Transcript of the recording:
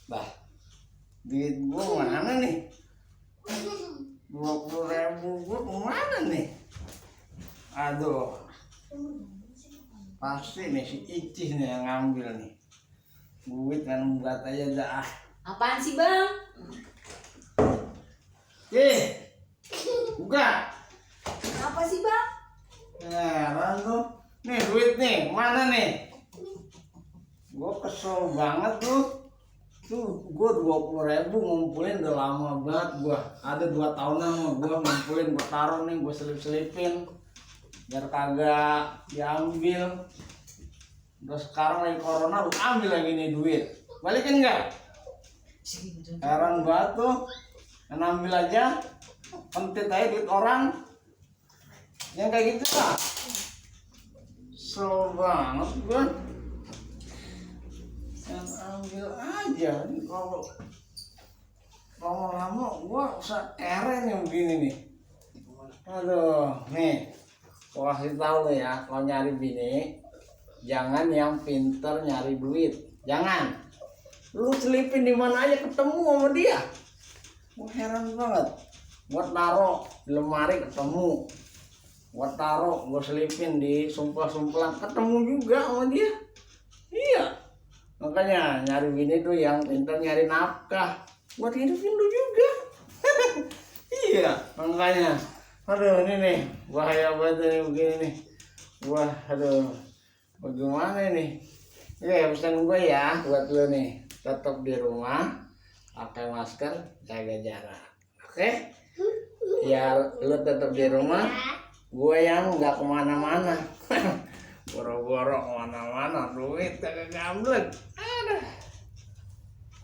Bah, duit gua mana nih? 20.000 gua kemana nih? Aduh, pasti nih si Icis nih yang ngambil nih. Duit kan buat aja dah. Apaan sih bang? Buka. Apa sih bang? Heran tuh. Nih duit nih, mana nih? Gua kesel banget tuh. Tuh, gua 20.000 ngumpulin udah lama banget gua. Ada 2 tahunan mah gua ngumpulin, gua taruh nih, gua selip-selipin biar kagak diambil. Terus sekarang lagi corona, lu ambil lagi nih duit. Balikin enggak? Heran banget tuh. Kan ambil aja, pentit aja duit orang. Yang kayak gitu lah. Kesel banget gua. Yang ambil aja nih, kalau lama-lama gua usah keren yang begini nih. Aduh, nih gua kasih tahu lo ya, kalau nyari bini jangan yang pinter nyari duit, jangan. Lu selipin di mana aja ketemu sama dia. Gua heran banget. Gua taruh di lemari ketemu, gua taruh, gua selipin di sumpel-sumpelan ketemu juga sama dia. Iya. Makanya nyari bini tuh yang pintar nyari nafkah buat hidupin lu juga. Iya, makanya. Aduh, ini nih bahaya banget nih begini nih. Wah, aduh, bagaimana nih? Ya pesan gue ya buat lu nih, tetap di rumah, pakai masker, jaga jarak. Oke? Ya lu tetap di rumah, gue yang nggak kemana-mana. Boro-boro kemana-mana, duit kagak gamblek.